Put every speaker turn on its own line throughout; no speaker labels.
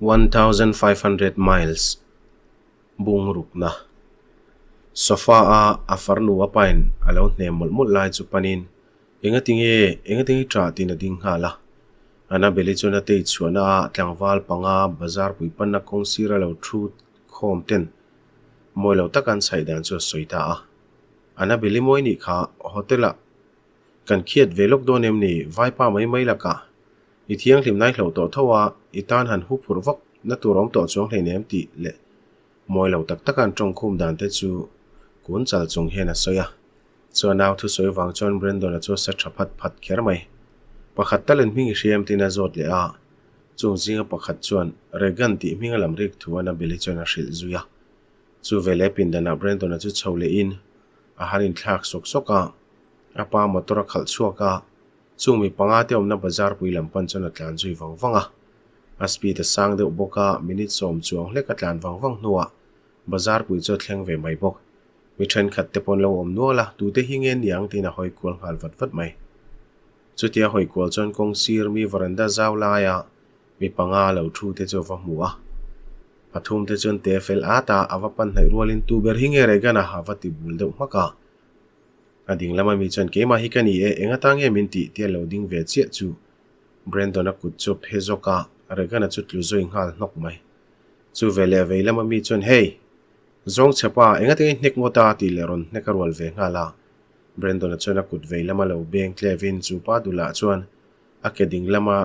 1500 miles bungrukna sofa a a farnu a pain a lo hnem mawlh mawlh lai chu panin engatinge engatinge i ṭah tiin a ding nghal a. Annabelle-i chuan a tei chhuahna a tlangval panga bazar pui panna kawng sira lo thu khawm ten mawi lo taka an chhaih dan chu a sawi ta a. Annabelle-i mawi nih kha hotel-ah kan khiat ve lawk dawn em ni vaipa mai mai lakah I thianghlim nai hloh tawh tho a, i tan han hu phurh vak na tur awm tawh chuang hleinem tih leh mawi lo tak taka an tawngkhum dan te chu kun chal chung hian a sawi a. Chuan nau thusawi vang chuan Brandon-a chu a sa tha phat phat kher mai. Pakhat talent hming i hria em tiin a zawt leh a, chung zinga pakhat chuan Reagan tih hming a lam rik thu Annabelle-i chuan a hrilh zui a. Chu veleh pindanah Brandon-a chu chho lehin a han inthlak sawk sawk a, a pa motor a khalh chhuak a, Chung mi panga te awmna bazar pui lam pan chuan a tlan zui vang vang a. A speed a sang deuh bawk a, minute sawm chuang hlek a tlan vang vang hnuah bazar pui chu a thleng ve mai bawk. Mi thenkhat te pawn lo awm nual a, tute hi nge niang tiin a hawi kual nghal vat vat mai. Chutia hawi kual chuan kawng sir mi veranda zau laia mi panga lo thu te chu a va hmu a. Pathum te chuan te fel at a, a va pan hnaih rualin tu ber hi nge Reagan-a a va ti bul deuh hmak a. A ding lama mi chuan keimah hi ka ni e, eng ata nge min tih tia lo ding ve chiah chu Brandon-a kut chu a phe zawk a, Regan-a chu tlu zui nghal hnawk mai. Chu ve leh vei lama mi chuan Hey! Zawng chhe pa, eng ata nge i hnek ngawt a? tih leh rawn hnek a rual ve nghal a. Brandon-a chuan a kut vei lama lo beng tlevin chu pa dulah chuan a ke ding lama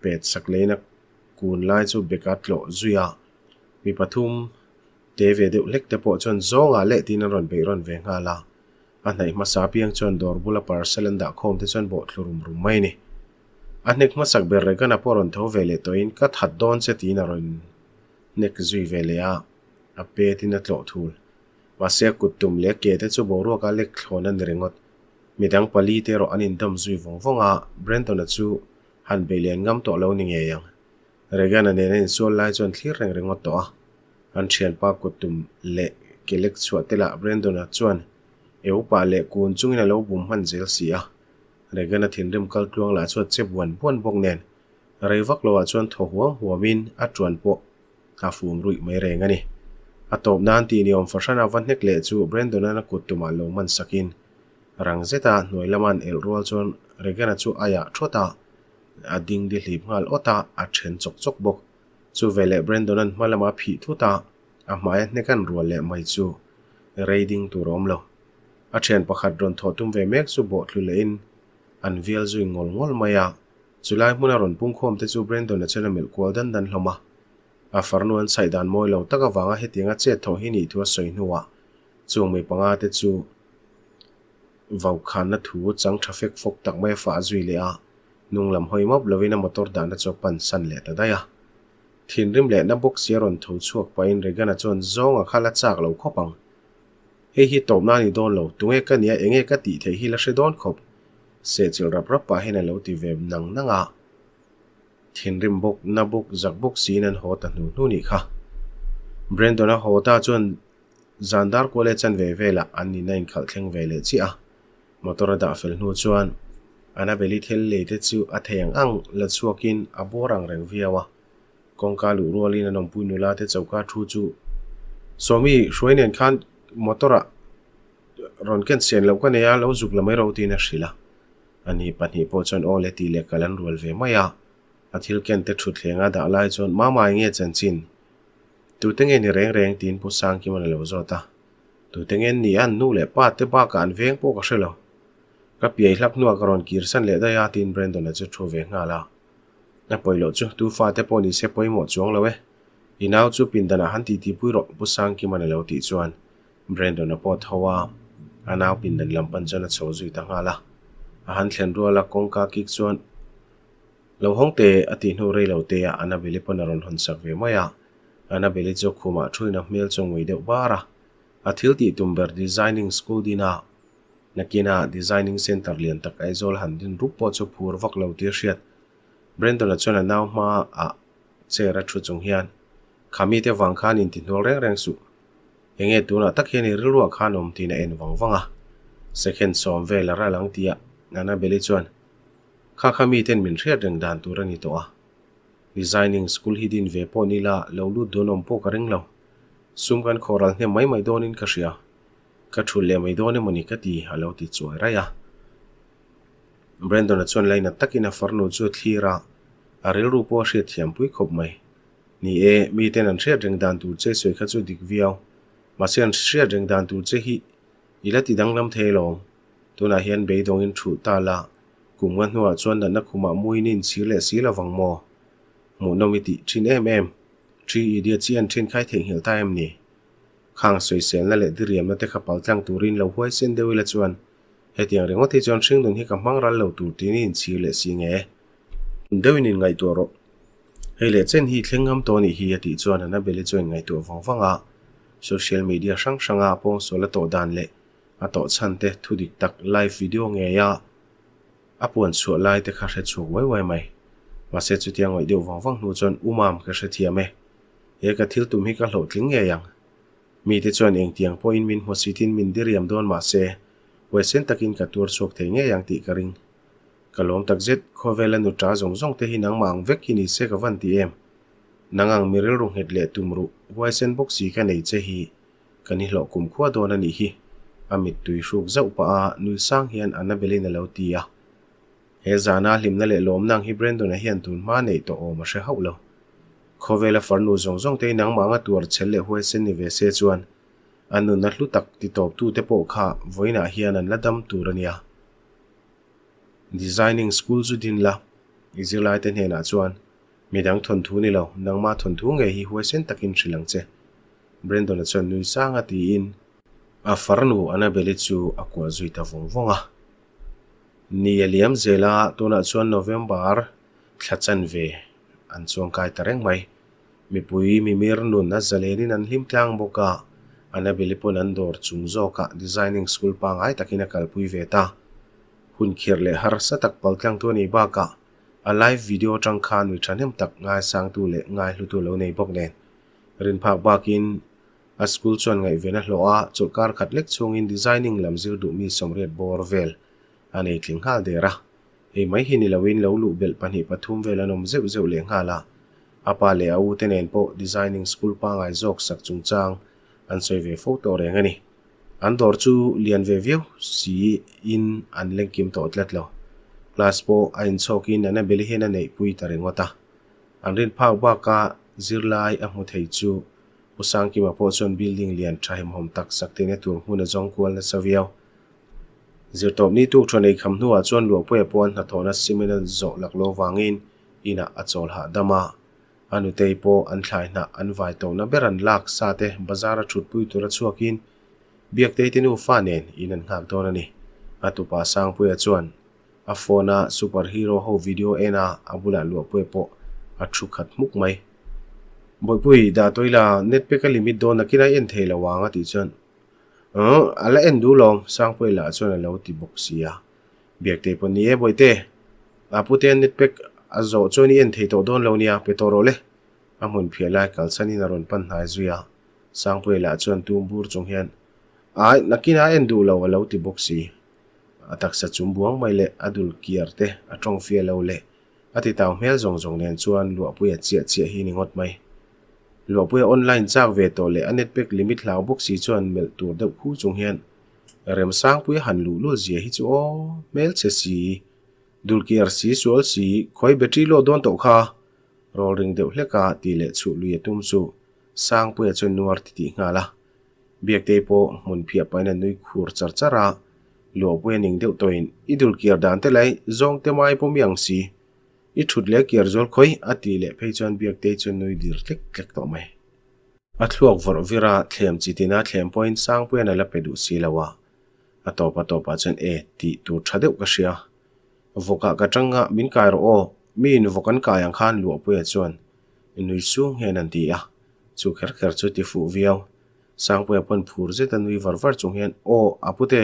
pet sak leiin a kun lai chu beka tlawh zui a, mi pathum Te ve deuh hlek te pawh chuan zawngah leh tiin an rawn beih rawn ve nghal a. A hnaih hmasa apiang chuan dawr bula parcel an dah khawm te chuan bawh thlu rum rum mai a ni. A hnek hmasak ber Regan-a pawh rawn tho ve leh tawhin ka that dawn che tiin a rawn hnek zui ve leh a, a petin a tlawh thul. Mahse a kut tum leh a ke te chu boruaka lek thlawn a ni ringawt. Midang pali te erawh an indawm zui vawng vawng a, Brandon-a chu han beih lian ngam tawh lo ni ngei ang. Regan-a nena insual lai chuan thlir reng ringawt tawh a. An thianpa kut tum leh ke lek chhuah te lah Brandon-a chuan eu pah leh kun chungin a lo bum hman zel si a. Regan-a thinrim kal tluang lah chuan che buan buan bawk nen rei vak loah chuan thaw huam huamin a tuan pawh a fum ruih mai reng a ni. A tawp nan tih ni awm fahran a va hnek leh chu Brandon-a'n a kut tumah lo man sakin rang zeta hnuai lama an elh rual chuan Regan-a chu a yah thawt a, a ding di hlip nghal awt a, a then chawk chawk bawk. Chu veleh Brandon-a'n hma lama phih thut a, a hmaia hnek an rual leh mai chu rei ding tur a awm lo. A thian pakhat rawn thawh tum ve mek chu bawh thlu lehin an vial zui ngawl ngawl mai a, chulai hmuna rawn pungkhawm te chu Brandon-a chuan a melh kual dan dan hlawm a. A farnu an chhaih dan mawi lo tak avanga hetianga chet thawh hi nih thu a sawi hnuah chung mi panga te chu vaukhanna thu chang tha fek fawk tak mai a fah zui leh a. Hnung lam hawi mawp lovin a motor dahna chu a pan san leh ta daih a. Thinrim lehna bawk si a rawn tho chhuak pahin Regan-a chuan zawnga kha la chak lo khawp ang. Hei hi tawpna a ni dawn lo, tunge ka nia enge ka tih theih hi la hre dawn khawp. Sehchilh rap rap pah hian a lo ti ve nang nang a. Thinrim bawk, na bawk, zak bawk siin an haw ta hnu hnu nih kha. Brandon-a haw ta chuan zan dar kual leh chanve velah an nihna inkhalh thleng ve leh chiah a. Motor a dah fel hnu chuan Annabelle-i thil lei te chu a thei ang ang la chhuakin a bawr ang reng viau a. Kawngka luh rualin an awmpui nula te choka thu chu Sawmi hruai nen khan motor ah rawn ken sian loh ka nei a, lo zuk la mai ro tiin a hrilh a. Ani pahnih pawh chuan aw le tih leh kal an rual ve mai a. A thil ken te thutthleng a dah lai chuan Mama enge chanchin? Tute nge ni reng reng? tiin Pu Sangkima'n a lo zawt a. Tute nge ni a, nu leh pa te bakah an veng pawh ka hre lo. Ka piai hlak hnuah ka rawn kir san leh daih a tiin Brandon-a chu thu ve nghal a. A pawi loh chu, tu fate pawh ni se pawimawh chuang lo e. I nau chu pindanah han titi pui rawh Pu Sangkima'n a lo tih chuan Brandon-a pawh tho a, a nau pindan lam pan chuan a chho zui ta nghal a. A han thlen rual a, kawngka kik chuan Lo hawng teh a tih hnu rei lo te ah Annabelle-i pawn a rawn hawn sak ve mai a. Annabelle-i chu khumah thuin a hmel chu ngui deuh bar a. A thil tih tum ber Designing School din a, nakina Designing Centre lian tak Aizawl han din rup pawh chu phur vak lo tih a hriat. Brandon-a chuan a nau hma ah chair a thu chung hian, Kha mite vang khan intihnual reng reng suh. Enge tunah tak hian i rilruah khan awm tiin a en vang vang a. Second sawm vel a ral ang tih ah Annabelle-i chuan, Kha kha miten min hriat reng dan tur a ni tawh a. Designing school hi din ve pawh ni la, lo lut dawn awm pawh ka ring lo. Sum kan khawh ral hnem mai mai dawnin ka hria. Ka thulh leh mai dawn emaw ni ka ti, a lo ti chuai raih a. Brandon-a chuan lainat takin a farnu chu a thlir a, a rilru pawh a hriat thiam pui khawp mai. Ni e, miten an hriat reng dan tur che sawi kha chu dik viau. Mahse an hriat reng dan tur che hi i la ti danglam thei alawm. Tunah hian beidawngin thulh ta la, kum nga hnuah chuan natna khumah muin i inchhir leh si lovang maw? Hmuhnawm i tih thin em em. Tree idiot chi an thin khai theihnghilh ta em ni? Khang sawiselna leh diriamna te kha paltlang turin lo huaisen deuh ila chuan hetiang ringawt hi chuan hringnun hi ka hmang ral lo tur tiin i inchhir leh si nge? Deuhin inngaihtuah rawh. Hei leh chen hi thleng ngam tawh anih hi a tih chuan Annabelle-i chuan inngaihtuah vang vang a, social media hrang hranga a pawngsual a tawh dan leh a tawh chhan te thu dik tak live video ngeia a puan chhuah lai te kha hre chhuak uai uai mai. Mahse chutia ngawih deuh vang vang hnu chuan U Mam ka hrethiam e. He ka thil tum hi ka hlawhtling ngei ang. Mite chuan engtiang pawhin min hmusitin min diriam dawn mahse huaisen takin ka tuar chhuak thei ngei ang tih ka ring. Ka lawm tak zet, khawvela nu ta zawng zawng te hi nangmah ang vek hi ni se ka van ti em? Nang ang mi rilru nghet leh tum ruh, huaisen bawk si ka nei che hi ka ni hlawh kum khua dawn a nih hi, a mittui hruk zauh pah a nui sang hian Annabelle-in a lo ti a. He zana hlimna leh lawmna ang hi Brandon-a hian tun hma neih tawh awm a hre hauh lo. Khawvela farnu zawng zawng te hi nangmah anga tuar chhel leh huaisen ni ve se chuan a nunna hlu tak ti tawptute pawh kha vawiinah hian an la dam tur a nia. Designing school chu din la, i zirlaite hnenah chuan midang thawnthu ni lo, nangmah thawnthu ngei hi huaisen takin hrilh ang che. Brandon-a chuan nui sang a tiin a farnu Annabelle-i chu a kuah zui ta vawng vawng a. Ni a liam zel a, tunah chuan November thla chanve an chuangkai ta reng mai. Mipui mimir nun a zalenin an hlim tlang bawk a, Annabelle-i pawn an dawr chung zawkah designing school pangngai takin a kalpui ve ta. Hun khirh leh harsa tak paltlangtu a nih bakah a live video atang khan mi thahnem tak ngaisangtu leh ngaihlutu lo nei bawk nen. Rinphak bakin a school chuan ngaihven a hlawh a, chawlhkar khat lek chhungin designing lam zir duh mi 80 bawr vel a nei tling nghal der a. Hei mai hi ni loin lo luh belh pahnih pathum vel an awm zeuh zeuh leh nghal a, a pa leh a u te nen pawh designing school pangai zawk sak chungchang an sawi ve fo tawh reng a ni. An dawr chu lian ve viau si in an lengkim tawh tlat lo. Class pawh a inchhawkin Annabelle hian a neihpui ta ringawt a. An rin phak baka zirlai a hmu thei chu Pu Sangkima pawh chuan building lian tha hemhawm tak sak theihna tur hmun a zawng kual nasa viau. Zirtawpni tuk tha nei kham hnuah chuan Luahpuia pawh an hnathawhna cement a zawh lak lo avangin inah a chawl hahdam a. A nutei pawh an thlai hnah an vai tohna ber an lak sa te bazar a thutpui tura chhuakin Biaktei te nufa nen in an nghak dawn a ni. A tupa Sangpuia chuan a phone a super hero ho video en a a bulah Luahpuia pawh a thu khat hmuk mai. Bawihpui, dah tawih la, net pek a limit dawn nakin a en thei lo ang a tih chuan Umm, a la en duh lawm, Sangpuii lah chuan a lo ti bawk si a. Biaktei pawh ni e Bawihte, a pute net pack a zawh chuan i en thei tawh dawn lo nia, pe tawh rawh le. A hmun phiah lai kalsanin a rawn pan hnai zui a. Sangpuii lah chuan tum bur chung hian, Ai, nakin a en duh lo a lo ti bawk si. A taksa chum buang mai leh a dul kiar te a tawng fiah lo leh a ti tau hmel zawng zawng nen chuan Luahpuia chiah chiah hi ni ngawt mai. Luahpuia online chak ve tawh leh a net pack limit hlau bawk si chuan melh tur deuh khu chung hian Remsangpuia han luh lul zia hi chu aw hmelchhe si, dulkiar si sual si, khawi battery load dawn tawh kha rawl ring deuh hlek a tih leh chhuh lui a tum chu Sangpuia chuan nuar ti tih nghal a. Biaktei pawh hmun phiah pahin a nui khur char char a, Luahpuia ning deuh tawhin i dulkiar dan te lai zawng te mai pawh mi ang si. I thut leh kiar zual khawi a tih leh phei chuan Biaktei chu nui dir tlek tlek tawh mai. A thluak vawrh vir a, thlem chi tina thlem pawhin Sangpuia'n a la pe duh si lo a. A tawp a tawpah chuan e tih tur tha deuh ka hria. Vawkah ka tang a, min kai rawh aw, miin vawk an kai ang khan Luahpuia chuan nui sung hian an ti a, chu kher kher chu ti fuh viau. Sangpuia pawn phur zet a nui var var chung hian aw a pute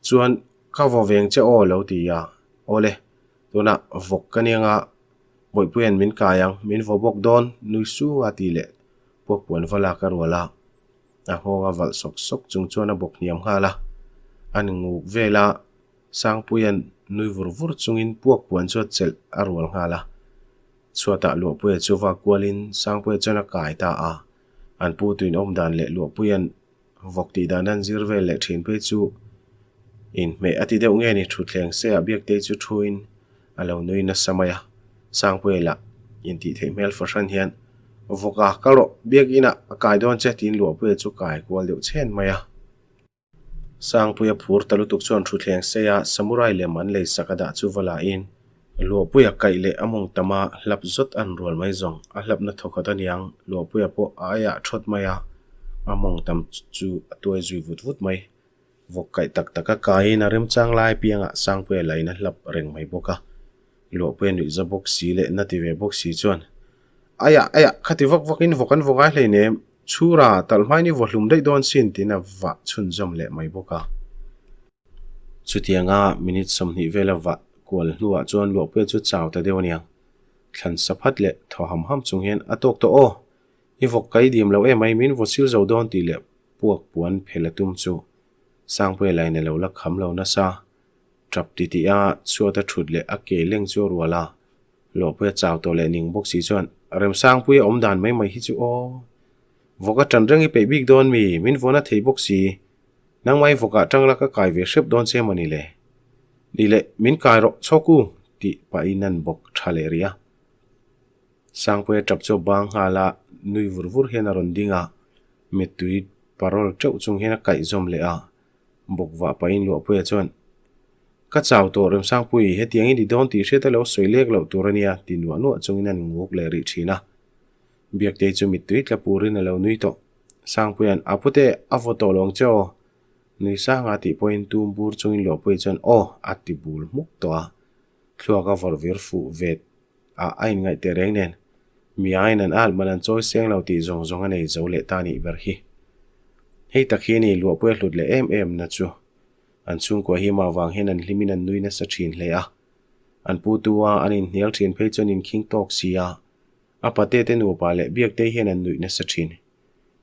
chuan ka vaw veng che aw lo ti a, awle. Tunah vawk ka nia nga, Bawihpuia'n min kai ang, min vaw bawk dawn, nui sung a ti leh puak puan va lak a rual a. A nghawng a valh sawk sawk chung chuan a bawk hniam nghal a. A ni nguk vel a, Sangpuia'n nui vur vur chungin puak puan chu a chelh a rual nghal a. Chhuatah Luahpuia chu va kualin Sangpuia chuan a kai ta a. An pu tuin awm dan leh Luahpuia'n vawk tih dan an zir vel leh thin phei chu inhmeh a ti deuh nge ni thutthleng se ah Biaktei chu thuin a lo nui nasa mai a. Sangpuia lah intih theih hmel fahran hian vawk a kal rawh Biakinah a kai dawn che tiin Luahpuia chu kai kual deuh chhen mai a. Sangpuia phur ta lutuk chuan thutthleng seia samurai lem an lei sak a dah chu va lahin Luahpuia kaih leh a mawng tama hlap zawt an rual mai zawng. A hlapna thawkhat aniang Luahpuia pawh a aiah thawt mai a, a mawng tam chu a tuai zui vut vut mai. Vawk kaih tak taka kaiin a remchang lai piangah Sangpuia lain a hlap reng mai bawk a. Luahpuia nuihza bawk si leh na ti ve bawk si chuan, Aiah, aiah, khati vak vakin vawk an vaw ngai hleinem. Chhura, talh hmain i vaw hlum daih dawn sin tiin a vah chhunzawm leh mai bawk a. Chutianga minute 20 vela vah kual hnuah chuan Luahpuia chu chau ta deuh aniang. Thlan sa phat leh thaw ham ham chung hian a tawk tawh aw! I vawk kai dim lo emai min vaw sil zo dawn tih leh puak puan phel a tum chu Sangpuia lain a lo la kham lo nasa. Tap titih a chhuat a thut leh a ke leng chu a rual a. Luahpuia chau tawh leh ning bawk si chuan Remsangpuia awm dan mai mai hi chu aw. Vawk a tan reng i peih bik dawn mi, min vawn a thei bawk si. Nangmah i vawkah tang la ka kai ve hrep dawn che mawni le. Ni leh, min kai rawh chhawk u, tih pahin an bawk tha leh rih a. Sangpuia tap chu a bang nghal a, nui vur vur hian a rawn ding a, mittui parawl teuh chung hian a kaih zawm leh a. Bawk vah pahin Luahpuia chuan, Ka chau tawh Remsangpui, hetiang i ni dawn tih hriat a lo sawi lek loh tur a nia, ti nuah nuah chungin an nguk leh rih thin a. Biaktei chu mittui tla purin a lo nui tawh. Sangpuia'n, A pute, a vaw tawh lo ang che aw. Nui sanga tih pawhin tum bur chungin Luahpuia chuan, Aw, a ti bul hmuk tawh a. Thluak a vawrh vir fuh vet a a inngaih teh reng nen, mi aiin an alh man an chawi seng lo tih zawng zawng a nei zo leh ta nih ber hi. Hei tak hi a ni Luahpuia hlut leh em em na chu. An chhungkua hi mah vang hian an hlimin an nui nasa thin hle a. An pu tu a an inhnial thin phei chuan inkhing tawk si a, a pate te nupa leh Biaktei hian an nuih nasa thin.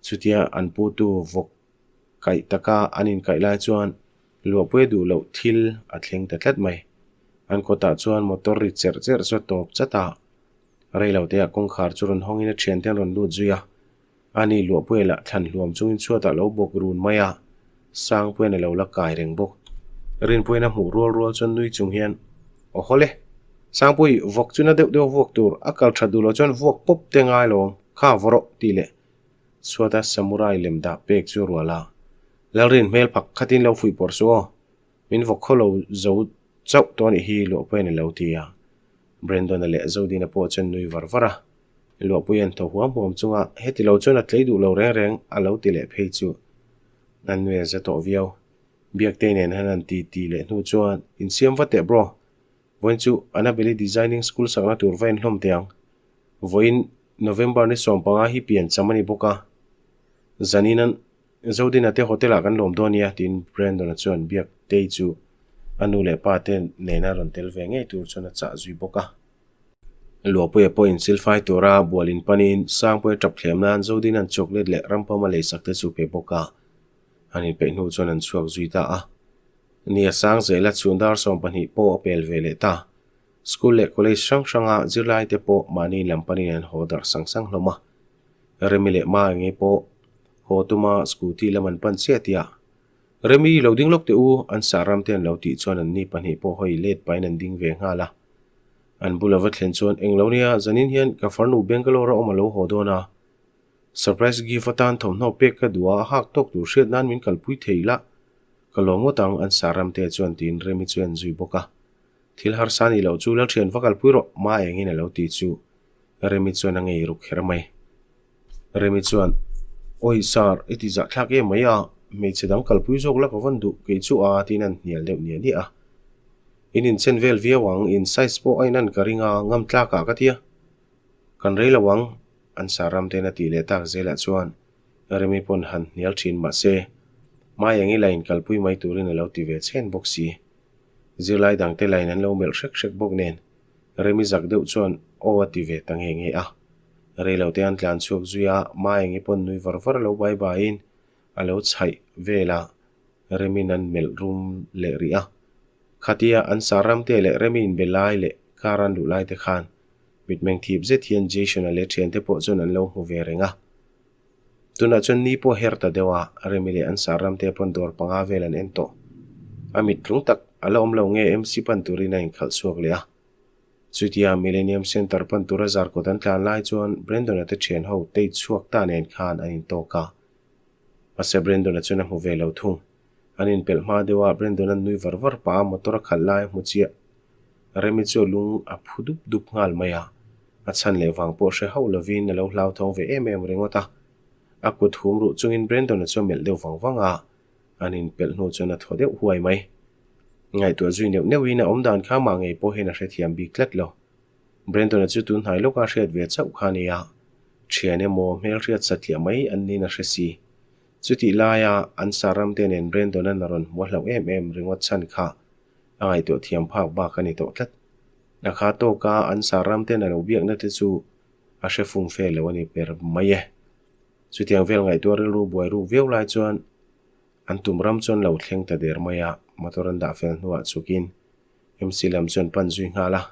Chutia an pu tu vawk kaih taka an inkaih lai chuan Luahpuia duh loh thil a thleng ta tlat mai. An kawtah chuan motor ri cherh cherh chu a tawp chat a. Reiloteah kawngkhar chu rawn hawngin a thiante an rawn lut zui a. Ani Luahpuia lah thlan hluam chungin chhuatah lo bawk run mai a, Sangpuia'n a lo la kai reng bawk. Rinpuia'n a hmuh rual rual chuan nui chung hian, Aw hawle! Sangpui, vawk chu na deuh deuh vuak tur, a kal that duh loh chuan vuak pawp te ngai lo, kha vaw rawh, tih leh chhuata samurai lem dah pek chu a rual a. Lalrin hmel phak khatin lo fuih pawrh suh aw, min vawk khaw lo zo chauh tawh anih hi Luahpuia'n a lo ti a. Brandon-a leh Zodina pawh chuan nui var var a. Luahpuia'n thaw huam huam chunga heti lo chuan a tlei duh lo reng reng a lo ti leh phei chu an nui a za tawh viau. Biaktei nen han han ti ti leh hnu chuan insiam va teh bro, vawiin chu Annabelle Designing School sakna tur va inhlawm teh ang. Vawiin November ni 15 hi pian cham a ni bawk a, zanin an Zodina te hotel ah kan lawm dawn nia tiin Brandon-a chuan Biaktei chu a nu leh pa te nena rawn tel ve ngei tur chuan a chah zui bawk a. Luahpuia pawh insilfai tura bual in panin Sangpuia tap thlem nan Zodina'n chocolate leh rampam a leisak te chu pe bawk a, an inpeih hnu chuan an chhuak zui ta a. Nia Sangzela chhun dar 12 pawh a pel ve leh ta. School leh college hrang hranga zirlai te pawh mahni lam panin an haw darh sang sang hlawm a. Remi leh Ma enge pawh haw tuma scooty lam an pan chiah tih ah Remi lo ding lawk teh u an sah ram te an lo tih chuan an ni pahnih pawh hawi let pahin an ding ve nghal a. An bula va thlen chuan eng lo nia zanin hian ka farnu Bangalore a awm a lo haw dawn a. Surprise gift atan thawmhnaw pek ka duh a a hak tawk tur hriat nan min kalpui thei la ka lawm ngawt ang an sah ram te chuan tiin Remi chu a en zui bawk a. Thil harsa nih loh chu Lalthian va kalpui rawh, Ma engin a lo ti chu Remi chuan a ngei ruk kher mai. Remi chuan, Awi sir, i ti zahthlak em mai a, hmeichhe dang kalpui zawk la ka vawn duh, kei chu a tiin an hnial deuh niah niah a. In inchen vel viau ang, in size pawh a inan ka ring a, ngam tlakah ka tia. Kan rei lo ang, an sir Ramte'n a tih leh tak zelah chuan Remi pawn han hnial thin mahse, Mai eng ila inkalpui mai turin a lo ti ve chhen bawk si. Zirlai dangte lain an lo melh hrek hrek bawk nen Remi zak deuh chuan aw a ti ve ta nge nge a. Reilote an tlan chhuak zui a, Maengi pawn nui var var lo bai baiin a lo chhaih vel a, Remi'n an melh rum leh rih a. Khatia an sar ramte leh Remi inbe lai leh car an luh lai te khan. Mitmeng thip zet hian Jason-a leh thiante pawh chuan an lo hmu ve reng a. Tunah chuan ni pawh her ta deuh a, Remi leh an sar ramte pawn dawr panga vel an en tawh. A mit tlung tak a la awm lo nge MC pan turin a inkhalh chhuak leh a. Chutia Millennium Centre pan tura zarkawt an tlan lai chuan Brandon-a te thian ho tei chhuak ta nen khan an intawk a. Mahse Brandon-a chuan a hmu ve lo thung. An inpelh hma deuh a, Brandon-a'n nui var var pah a motor a khalh lai a hmu chiah. Remi chu a lung a phu dup dup nghal mai a, a chhan leh vang pawh hre hauh lovin a lo hlauthawng ve em em ringawt a. A kut hum ruh chungin Brandon-a chu a melh deuh vang vang a, an inpelh hnu chuan a thaw deuh huai mai. Ngaihtuah zui neuh neuhin a awmdan kha mah ngei pawh hian a hrethiam bik tlat lo. Brandon-a chu tun hnai lawka hriat ve chauh kha a ni a, thian emaw hmelhriat satliah mai an niin a hre si. Chutih laia an sarramte nen Brandon-a'n a rawn hmu a hlauh em em ringawt chhan kha a ngaihtuah thiam phak bak a ni tawh tlat. A kha tawka an sarramte'n a lo biakna te chu a hre fum fe lo a ni ber mai e. Chutiang vel ngaihtuah rilru buai ruk viau lai chuan an tum ram chuan lo thleng ta der mai a, motor an dah fel hnuah chhukin MC lam chuan pan zui nghal a.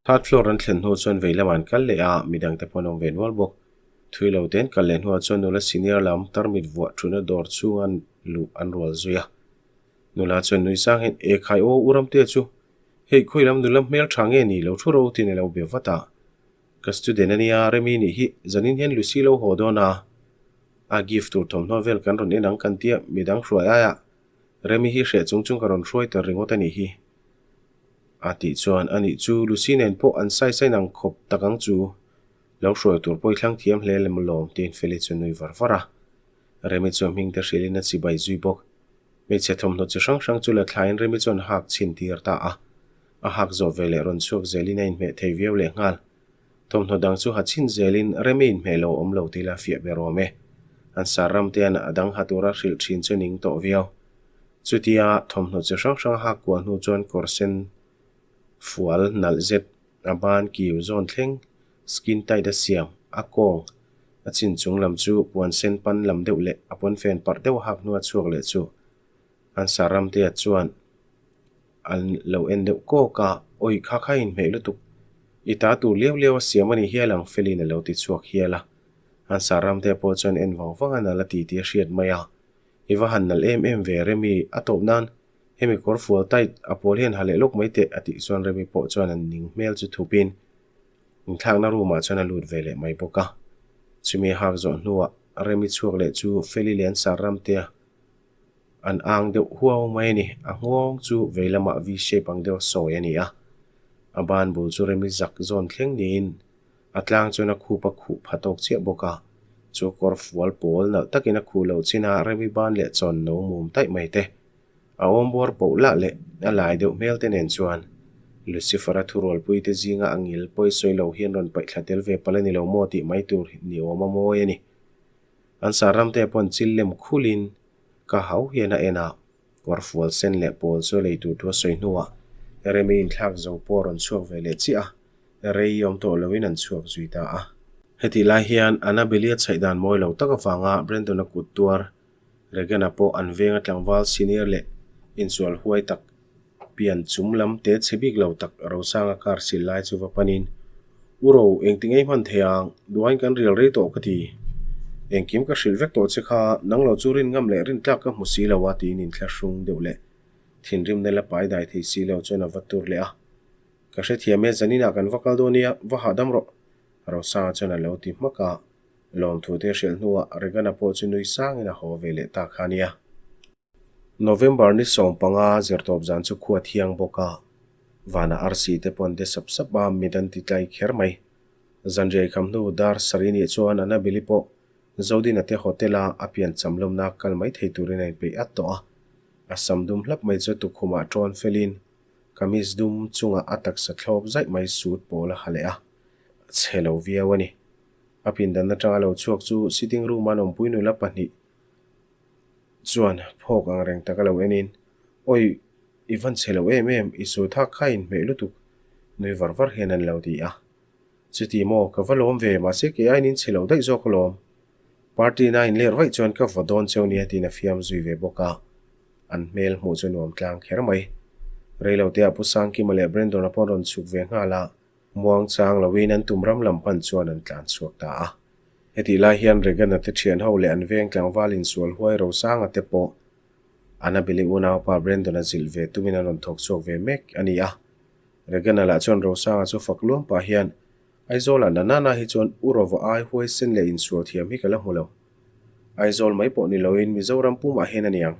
Third floor an thlen hnu chuan vei lamah an kal leh a, midang te pawh an awm ve nual bawk. Thui lo te an kal leh hnuah chuan nula senior lam tarmit vuah thuna dawr chhunga luh an rual zui a. Nula chuan nui sang hian, E khai aw, u Ramtea chu hei khawi lam nula hmel tha nge ni lo thu ro tin a lo be vat a. Ka student a nia, Remi nih hi zanin hian Lucy lo haw dawn a, a gift tur thawmhnaw vel kan rawn en ang kan tia midang hruai aiah Remi hi hreh chung chung ka rawn hruai tel ringawt a nih hi. A tih chuan a nih chu Lucy nen pawh an sai sai nang khawp tak ang chu. Lo hruai tur pawh i thlang thiam hle lem lawm tiin Feli chu nui var var a. Remi chu a hming te hrilhin a chibai zui bawk. Hmeichhe thawmhnaw chi hrang hrang chu la thlaiin Remi chuan hak chhin tir ta a. A hak zawh ve leh rawn chhuak zelin a inhmeh thei viau leh nghal. Thawmhnaw dang chu ha chhin zelin Remi inhmeh lo awm lo ti la fiah ber awm e. An sar ram te an a dang ha tura hrilh thin chu ning tawh viau. Chutia thawmhnaw chi hrang hrang a hak kual hnu chuan kawr sen fual nalh zet a ban kiu zawn thleng skin tight a siam a kawng a chin chung lam chu puan sen pan lam deuh leh a pawnfen parh deuh a hak hnua chhuak leh chu an sar ram te ah chuan an lo en deuh kawk a, Awi kha kha inhmeh lutuk, i ta tur liau liau a siam a ni hial ang Felin a lo ti chhuak hial a. An sar ram te pawh chuan en vang vang a nalh a ti tih a hriat mai a, I va han nalh em em ve Remi, a tawp nan hemi kawr fual tight a pawl hian ha leh lawk mai teh a tih chuan Remi pawh chuan an ning hmel chu thupin inthlakna room ah chuan a lut ve leh mai bawk a. Chumi a hak zawh hnuah Remi chhuak leh chu Feli leh an sar ram te a An ang deuh huau mai a ni. A nghawng chu vei lamah V-shape ang deuh a sawi a ni a. A ban bul chu remi zak zawn thleng niin a tlang chuan a khup a khuh pha tawk chiah bawk a. Chu kawr fual pawl nalh takin a khuh loh chin a, remi ban leh chawn no mum taih mai te. A awm bawr poh lah leh a lai deuh hmel te nen chuan Lucifer-a thurualpui te zinga a ngil pawi sawi lo hian rawn paihthla tel ve palh a ni lo maw tih mai tur ni awm a mawi a ni. An sar ramte pawn chil lem khulin ka hau hian a en a, kawr fual sen leh pawl chu lei tur thu a sawi hnuah Remi inthlak zo pawh a rawn chhuak ve leh chiah a, rei awm tawh loin an chhuak zui ta a. Hetih lai hian Annabelle-i a chhaih dan mawi lo tak avanga Brandon-a kut tuar Regan-a pawh an venga tlangval senior leh insual huai tak Pian chum lam te chhe bik lo tak Rosanga car sil lai chu va panin, U Ro, engti ngei hman thei ang, duain kan rial rei tawh ka ti. Engkim ka hrilh vek tawh che kha, nang lo chu rin ngam leh rin tlak ka hmu si lo a tiin inthlahrung deuh leh thinrimna la pai dai thei si lo chuan a va tur leh a. Ka hrethiam e, zaninah kan va kal dawn nia, va hahdam rawh, Rosanga chuan a lo ti hmak a. Lawmthu te hrilh hnuah Regan-a pawh chu nui sangin a haw ve leh ta kha nia. November ni 15 zirtawp zan chu khua thiang bawk a, vanah arsi te pawh an de sap sap a, mit an ti tlai kher mai. Zanriai kham hnu dar sarih nih chuan Annabelle pawh Zodina te hotel a a pian cham lawmna kal mai thei turin a inpeih at tawh a. A sam dum hlap mai chu tukkhumah tawn felin kamis dum chungah a taksa thlawp zaih mai suit pawl a ha leh a, a chhe lo viau a ni. A pindan atanga lo chhuak chu sitting room-a an awmpui nula pahnih chuan phawk ang reng tak a lo en in, Awi, i van chhe lo em em, i sawi thak kha inhmeh lutuk, nui var var hian an lo ti a. Chuti maw, ka va lawm ve, mahse kei aiin in chhe lo daih zawk alawm. Party na in ler vaih chuan ka vaw dawn cheu nia tiin a fiam zui ve bawk a. An hmel hmuh chu nuam tlang kher mai. Reiloteah Pu Sangkima leh Brandon-a pawh an rawn chhuk ve nghal a. Muang chang loin an tum ram lam pan chuan an tlan chhuak ta a. Hetih lai hian Regan-a te thian ho leh an veng tlangval insual huai Rosanga te pawh Annabelle-i unaupa Brandon-a zilh ve tumin an rawn thawk chhuak ve mek a ni a. Regan-a lah chuan Rosanga chu fak luam pah hian, Aizawlah Nanana hi chuan U Rova ai huaisen leh insual thiam hi ka la hmu lo. Aizawl mai pawh ni loin Mizoram pumah hian a niang.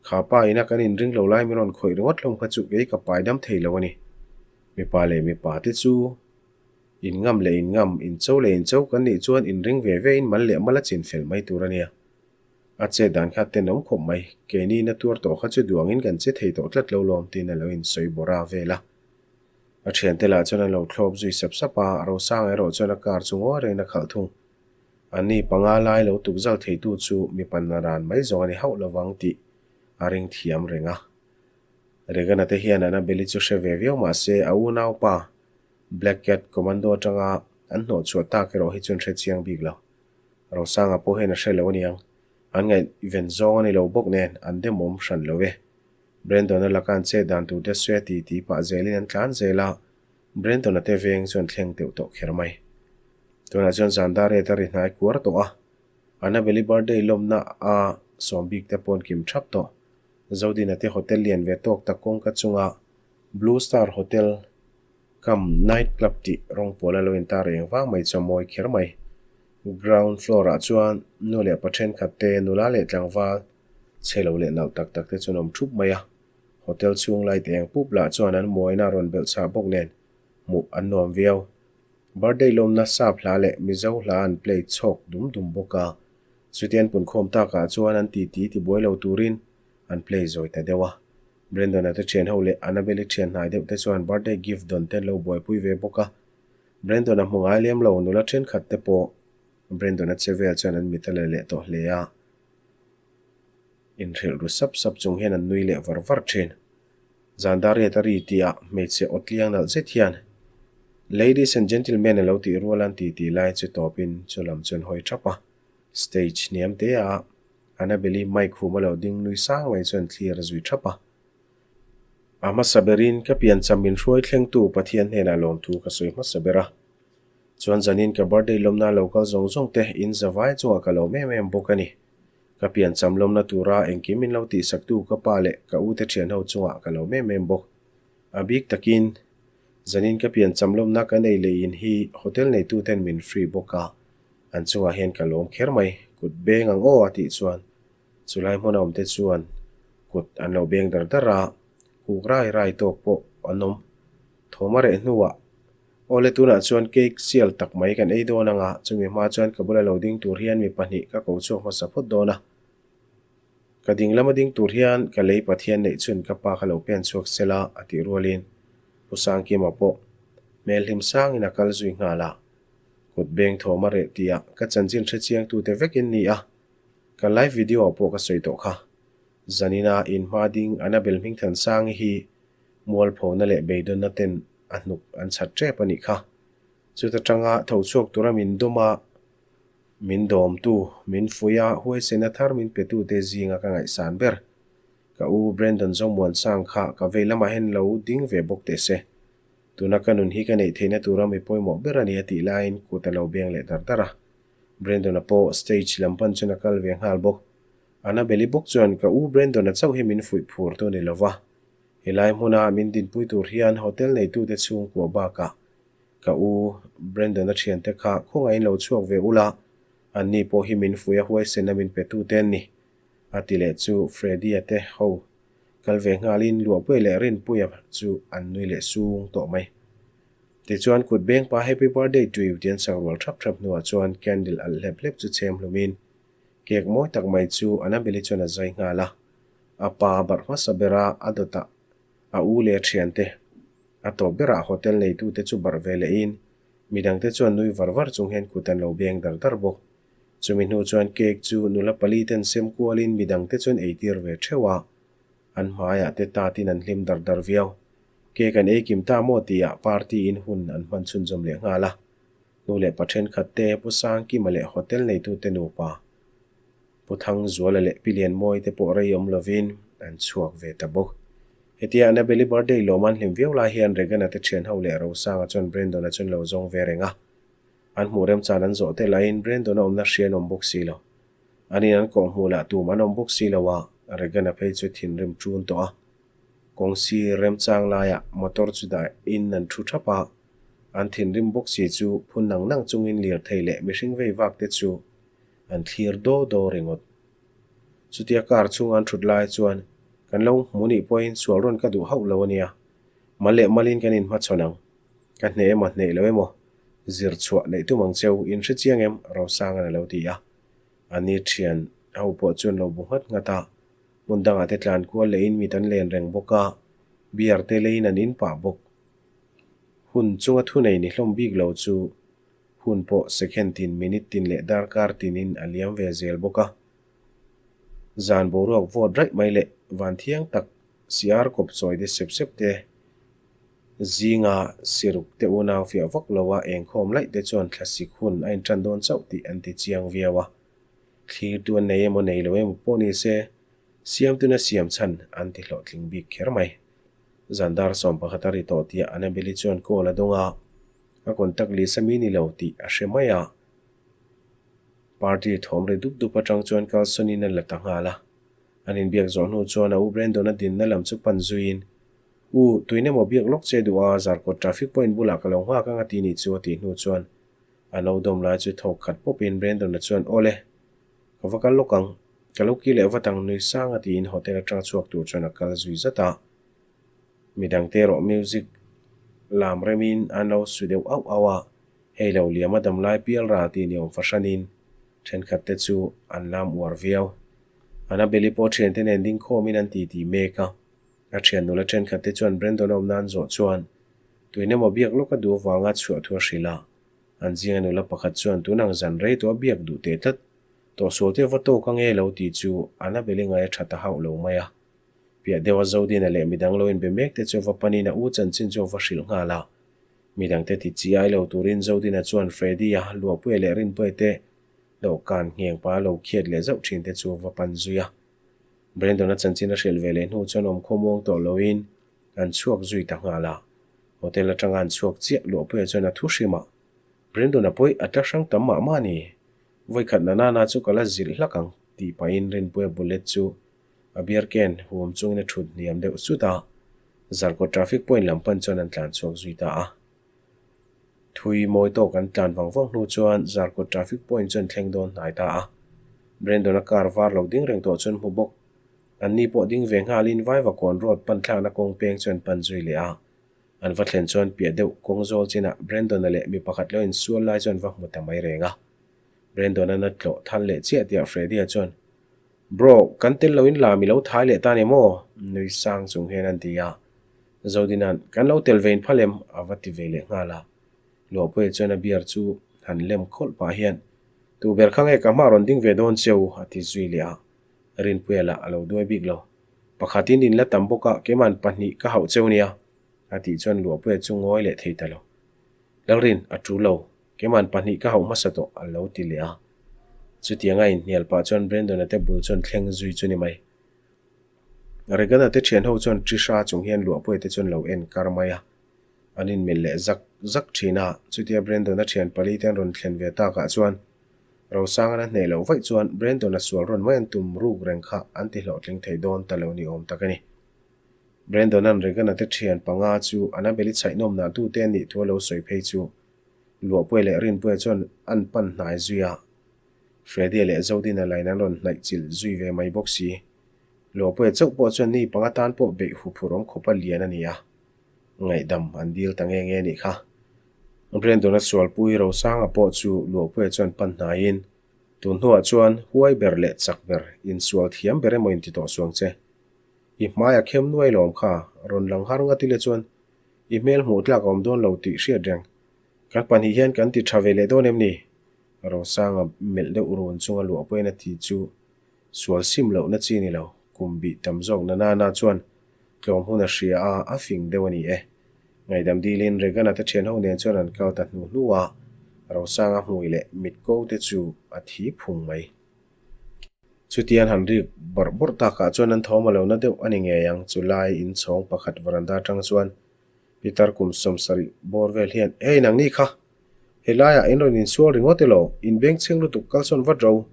Kha pa ina kan inring lo lai min rawn khawih ringawt hlawm kha chu kei ka pai dam thei lo a ni. Mipa leh mipa te chu inngam leh inngam, incho leh incho kan nih chuan inring ve ve in mal leh mal a chin fel mai tur a nia. A chet dan kha tenawm khawp mai, keini na tuar tawh kha chu duangin kan che thei tawh tlat lo lawm tiin a lo insawi bawrh a vel a. A thiante lah chuan an lo thlawp zui sap sap a, Rosanga erawh chuan a car chu ngawi rengin a khalh thung. Anni panga lai lo tukzal theitu chu mipa naran mai zawng a ni hauh lovang tih a ring thiam reng a. Regan-a te hian Annabelle-i chu hre ve viau mah se a unaupa Black Cat Commando atanga an hnawhchhuah tak erawh hi chuan hre chiang bik lo. Rosanga pawh hian a hre lo aniang. An ngaihven zawng a ni lo bawk nen an demawm hran lo e. Brandon-a laka an chet dan tur te sawi a ti ti pah zelin an tlan zel a, Brandon-a te veng chu an thleng deuh tawh kher mai. Tunah chuan zan dar riat a ri hnai kuar tawh a, Annabelle-i birthday lawmna a sawm bik te pawh an kim thap tawh. Zodina te hotel lian ve tawk tak kawngka chunga Blue Star Hotel kam night club tih rawng pawl a lo intar eng vang mai chu a mawi kher mai. Ground floor ah chuan nu leh pa thenkhat te nula leh tlangval chhe lo leh nalh tak tak te chuan awm thup mai a. Hotel chhung light eng pup lah chuan an mawina a rawn belh chhah bawk nen hmuh an nuam viau. Birthday lawmna sap hla leh Mizo hla an play chhawk dum dum bawk a. Chuti an punkhawm takah chuan an titi tibuai lo turin an play zawi ta deuh a. Brandon-a te thian ho leh Annabelle-i thian hnai deuh te chuan birthday gift dawn te an lo buaipui ve bawk a. Brandon-a hmu ngai lem lo nula thenkhat te pawh Brandon-a che vel chuan an mit a la leh tawh hle a. Inhrilh ru sap sap chung hian an nui leh var var thin. Zan dar riat a ri tih ah hmeichhe aw tliang nalh zet hian Ladies and gentlemen a lo tih rual an ti tih lai chu tawpin chu lam chu an hawi thap a. Stage hniam te ah Annabelle-i mic hum a lo ding nui sang mai chuan thlir a zui thap a. A hmasa berin ka piancham min hruai thlengtu Pathian hnenah lawmthu ka sawi hmasa ber a. Chuan zanin ka birthday lawmna lo kal zawng zawng te in zavai chungah ka lawm em em bawk a ni. Ka piancham lawmna tura engkim min lo tihsaktu ka pa leh ka ute thianho chungah ka lo mem em bawk. A bik takin, zanin ka piancham lawmna kan ei leh in hi hotel neituten min free bawk a, an chungah hian ka lawm kher mai, kut beng ang aw a tih chuan chulai hmuna awmte chuan kut an lo beng dar dar a, kuk rai rai tawk pawh an awm. Thawm a reh hnuah Awle tunah chuan cake sial tak mai kan ei dawn anga chumi hma chuan ka bula lo ding tur hian mi pahnih ka ko chhuak hmasa phawt dawn a. Ka ding lama ding tur hian ka lei Pathian neih chhun ka pa kha lo pen chhuak sela a tih rualin Pu Sangkima pawh hmel hlim sangin a kal zui nghal a. Kut beng thawm a reh tih ah ka chanchin hre chiang tute vekin ni a, ka live video ah pawh ka sawi tawh kha. Zanina inhma ding Annabel Hmingthansangi hi Mualphona leh beidawnna ten a hnuk an chhat tep a nih kha. Chuta tanga tho chhuak tura min dawm a, min dawmtu, min fuih a, huaisena thar min petute zinga ka ngaihsan ber. Ka u Brandon Zomuansang kha ka vei lamah hian lo ding ve bawk teh se. Tuna ka nun hi ka neih theihna tura mi pawimawh ber a ni a tih laiin kut a lo beng leh dar dar a. Brandon-a pawh stage lam pan chuan a kal ve nghal bawk. Annabelle-i bawk chuan ka u Brandon-a chauh hi min fuih phur tu ni lova. Helai hmuna min dinpui tur hian hotel neitute chhungkua bakah ka u Brandon-a thiante kha khawngaihin lo chhuak ve ula, anni pawh hi min fuih a huaisen a min petute an ni, a ti leh chu Freddy-a te ho kal ve nghalin Luahpuia leh Rinpuia chu an nui leh sung tawh mai. Tichuan kut beng pa Happy Birthday to you tih an sak rual thap thap hnuah chuan candle alh hlep hlep chu chhem hlumin cake mawi tak mai chu Annabelle-i chuan a zai nghal a. A pa barh hmasa bera a dawtah a u leh a thiante a tawp berah hotel neitute chu barh ve lehin midangte chuan nui var var chung hian kut an lo beng dar dar bawk. Chumi hnu chuan cake chu nula pali ten sem kualin midangte chuan eitir ve theuh a, an hmaiah te tatin an hlim dar dar viau. Cake an ei kim ta maw tihah party in hun an hman chhunzawm leh nghal a. Nu leh pa thenkhat te Pu Sangkima leh hotel neitute nupa Pu Thangzuala leh Pi Lianmawi te pawh rei awm lovin an chhuak ve ta bawk. Hetia Annabelle-i birthday lawm an hlim viau lai hian Regan-a te thian ho leh Rosanga chuan Brandon-a chu an lo zawng ve reng a. An hmuh remchan an zawh te lahin Brandon-a awmna hria an awm bawk si lo. An in an kawh hmuh lah tum an awm bawk si lo a, Regan-a phei chu thinrim ṭun tawh a. Kawng sir remchang laiah motor chu dah in an ṭhu ṭhap a, an thinrim bawk si chu phun nang nang chungin lirthei leh mihring vei vak te chu an thlir daw daw ringawt. Chutia car chhunga an ṭhut lai chuan kan lo hmu nih pawhin sual rawn ka duh hauh lo a nia, mal leh malin kan inhmachhawn ang. Ka hneh emaw hneh lo emaw zir chhuah neih tum ang cheu, in hre chiang em? Rosanga'n a lo ti a. A ni thian ho pawh chuan lo bu nghat nghat a, hmun dangah te tlan kual lehin mit an len reng bawk a, beer te leiin an in pah bawk. Hun chunga thunei ni hlawm bik lo chu hun pawh second tin, minute tin leh darkar tinin a liam ve zel bawk a. Zan boruak vawt raih mai leh van thiang tak siar kawp chawi te sep sep te Zinga siruk te unau fiah vak lo a engkhawm laih te chuan thlasik hun a intan dawn chauh tih an ti chiang viau a. Thlirtu an nei emaw nei lo emaw pawh ni se, siamtuna siam chhan an ti hlawhtling bik kher mai. Zandar 11 a ri tawh tih Annabelle-i chuan call a dawng a, a contact list a mi ni lo tih a hre mai a. Party thawm ri dup dup atang chuan kalsawn-in a la ta nghal a. An inbiak zawh hnu chuan a u Brandon-a dinna lam chu pan zuiin, U, tuin emaw biak lawk che duh a, Zarkawt traffic point bulah ka lo nghak ang a ti nih chu a tih hnu chuan a lo dawm lai chu thawk khat pawpin Brandon-a chuan, Awle, ka va kal lawk ang, ka lo kir leh vat ang nui sang a tiin hotel atanga chhuak tur chuan a kal zui zat a. Midangte erawh music lam remin an lo su deuh auh auh a, hei lo liam a damlai pial ral tih ni awm fahranin thenkhat te chu an lam uar viau. Annabelle-i pawh thiante nen ding khawmin an titi mek a. A thian nula thenkhat te chuan Brandon a awm nan zawh chuan tuin emaw biak lawk a duh avanga chhuah thu a hrilh a. An zinga nula pakhat chuan tun ang zan rei tawh a biak duh teh tlat. Tawhsual te va tawk ange lo tih chu Annabelle-i ngai a tha ta hauh lo mai a. Piah deuha Zodina leh midang lo inbe mek te chu va panin a u chanchin chu a va hrilh nghal a. Midang te ti chi ai lo turin Zodina chuan Freddy-a, Luahpuia leh Rinpuia te dawhkan ngheng pa lo khiat leh zauh thin te chu va pan zui a. Brandon-a chanchin a hrilh ve leh hnu chuan awm khawmuang tawh loin an chhuak zui ta nghal a. Hotel atanga an chhuak chiah Luahpuia chuan a thu hrim a, Brandon-a pawih a tla hrang tam mah mah a ni. Vawikhat na nana chu ka la zilh hlak ang tih pahin Rinpuia bullet chu a beer can huam chungin a thut hniam deuh sut a, Zarkawt traffic point lam pan chuan an tlan chhuak zui ta a. Thui mawi tawk an tlan vang vang hnu chuan Zarkawt traffic point chu an thleng dawn hnai ta a. Brandon-a car var lo ding reng tawh chuan hmu bawk. An ni pawh ding ve nghalin Vaivakawn road pan thlakna kawng peng chu an pan zui leh a. An va thlen chuan piah deuh kawng zawl chinah Brandon-a leh mi pakhat lo insual lai chuan va hmu ta mai reng a. Brandon-a na tlawh thal leh chiah tihah Freddy-a chuan, Bro, kan tel loin lam i lo thai leh ta ni maw? Nui sang chung hian an ti a. Zodina'n, Kan lo tel vein phal em? a va ti ve leh nghal a. Luahpuia chuan a beer chu han lem khawlh pah hian, Tu ber kha nge ka hma rawn ding ve dawn cheu? a ti zui leh a. Rinpuia lah a lo duai bik lo. Pakhatin in la tam bawk a, keima'n pahnih ka hauh cheu nia, a tih chuan Luahpuia chu ngawi leh thei ta lo. Lalrin, a tul lo. Keima'n pahnih ka hauh hmasa tawh, a lo ti leh a. Chutianga inhnial pah chuan Brandon-a te bul chuan thleng zui chu ni mai. Regan-a te thian ho chuan Trisha chung hian Luahpuia te chuan lo en kar mai a. An inmelh leh zak zak thin a, chutia Brandon-a thian pali te an rawn thlen ve takah chuan Rosanga'n a hneh loh vaih chuan Brandon-a sual rawn mai an tum ruk reng kha an ti hlawhtling thei dawn ta lo ni awm tak a ni. Brandon-a'n Regan-a te thian panga chu Annabelle-i chhaihnawm nah tute an nih thu a lo sawi phei chu Luahpuia leh Rinpuia chuan an pan hnai zui a, Freddy-a leh Zodina lain an rawn hnaih chilh zui ve mai bawk si. Luahpuia chauh pawh chuan ni panga tan pawh beih huphurh awm khawpa lian a ni a, ngaihdam an dil ta nge nge a nih kha. Brandon-a sualpui Rosanga pawh chu Luahpuia chuan pan hnaiin, Tun hnuah chuan huai ber leh chak ber, insual thiam ber emaw inti tawh suang che. I hmai a khem nuai lawm kha, rawn lang har ngati le chuan I hmel hmuh tlak a awm dawn lo tih hriat reng. Kan pahnih hian kan ti tha ve leh dawn em ni? Rosanga melh deuh run chunga luah pawhin a ti chu sual sim lohna chi ni lo. Kum bih tam zawk na nana chuan tlawm hun a hria a, a fing deuh a ni e. Ngaihdam dilin Regan-a te thian ho nen chuan an kal ta hnu hnu a, Rosanga hmui leh mit ko te chu a thi phung mai. Chuti an han rik bawrh bawrh takah chuan an thawm a lo na deuh a ni ngei ang. Chu lai inchhawng pakhat veranda atang chuan Pitar kum 70 bawr vel hian, Hey nangni kha! Helaiah in rawn insual ringawt elaw? In bengchheng lutuk kalsawn vat ro.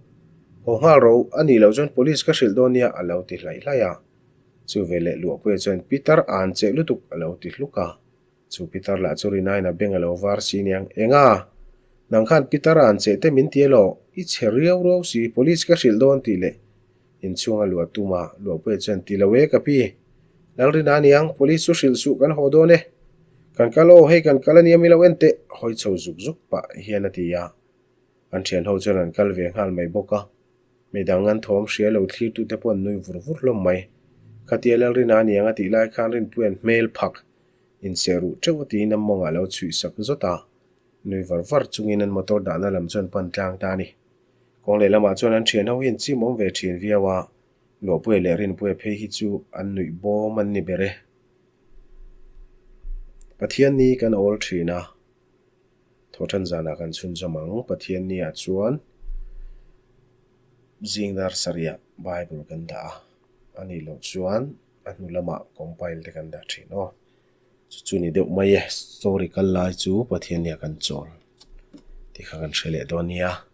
Haw nghal ro, a nih loh chuan police ka hrilh dawn nia a lo ti hlaih hlaih a. Chu veleh Luahpuia chuan Pitar an cheh lutuk a lo ti hluk a. Chu Pitar lah chu Rinain a beng a lo var si niang, Enga! Nang khan Pitar an cheh te min ti elaw? I chhe riau riau si, police ka hrilh dawn tih leh inchhunga luah tum a, Luahpuia chuan ti lo e ka pi. Lalrina aniang, police chu hrilh suh kan haw dawn e. Kan kal aw, hei kan kal ania mi lo en teh, hawi chho zuk zuk pah hian a ti a. An thian ho chuan an kal ve nghal mai bawk a. Midang an thawm hria lo thlir tute pawh an nui vur vur hlawm mai. Khatia Lalrina aniang a tih lai khan Rinpuia'n hmel phak inseh ruh teuh a tiin a mawngah lo chhuih sak zawt a. Nui var var chungin an motor dahna lam chuan pan tlang ta a ni. Kawng lehlamah chuan an thian ho hi an chim awm ve thin viau a, Luahpuia leh Rinpuia phei hi chu an nuih bawm an ni ber e. Pathian ni kan awl thin a, thawhtan zanah kan chhunzawm ang. Pathian niah chuan zing dar sarihah Bible kan dah a, a nih loh chuan a hnu lamah compile te kan dah thin aw. Chu chu ni deuh mai e, story kal lai chu Pathian nia kan chawl tih kha kan hre leh dawn nia.